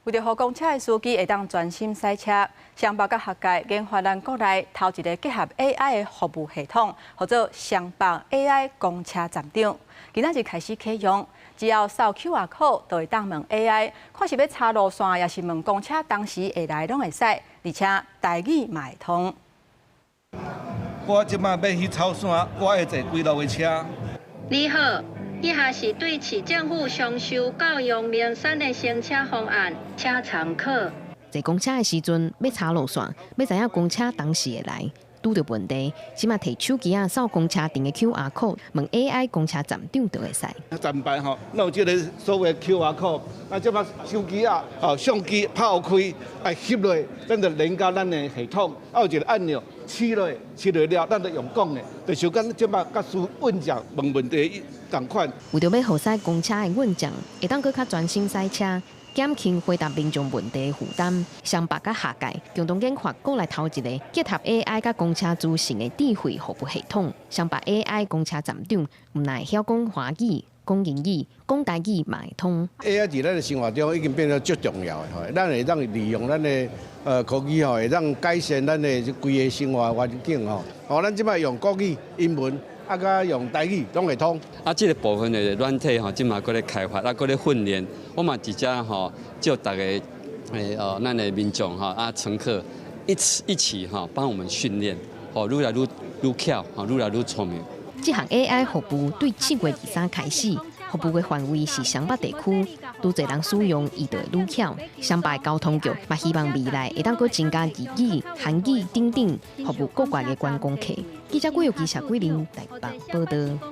為著予公車的司機會當專心駛車，雙北佮學界研發咱國內頭一个結合 AI 的服務系統，號做雙北 AI 公車站長。今仔日開始啟用，只要掃 QR code 就會當問 AI，看是欲查路線，抑是問公車當時會來攏會使，而且台語嘛會通。我這擺欲去草山，我會坐幾路的車？你好，以下是對市政府雙收到陽明山的乘車方案，請參考。坐公車的時陣欲查路線，欲知影公車當時會來，拄著問題，這馬提手機仔掃公車頂的 QR code，問 AI 公車站長就會使。站牌吼，攏有這个所謂 QR code，那這馬手機仔、吼相機拍開，愛翕落，咱就連到咱的系統，啊有一个按鈕，試落，試落了，咱就用講的，就像講這馬佮輸問講問問題仝款。為著欲予駛公車的運將會當閣較專心駛車，減輕回答民眾問題的負擔，雙北佮學界共同研發國內頭一个結合 AI 佮公車資訊的智慧服務系統。雙北 AI 公車站長毋但會曉講華語、講英語、講台語嘛會通。 AI 佇咱的生活中已經變得足重要的吼，咱會當利用咱的科技吼，會當改善咱的這規个生活環境吼。吼，咱這擺用國語、英文，啊，佮用台語攏會通。啊，這个部分的軟體吼，這馬閣咧開發，啊，閣咧訓練，我嘛佇遮吼，叫逐个咱的民眾吼啊乘客一起一起吼幫我們訓練，吼愈來愈愈巧，吼愈來愈聰明。這項 AI 服務對7月23開始，服務的範圍是雙北地區，愈濟人使用，伊就會愈巧。雙北交通局嘛希望未來會當閣增加日語、韓語等等服務國外的觀光客。記者郭玉琪、謝桂玲台北報導。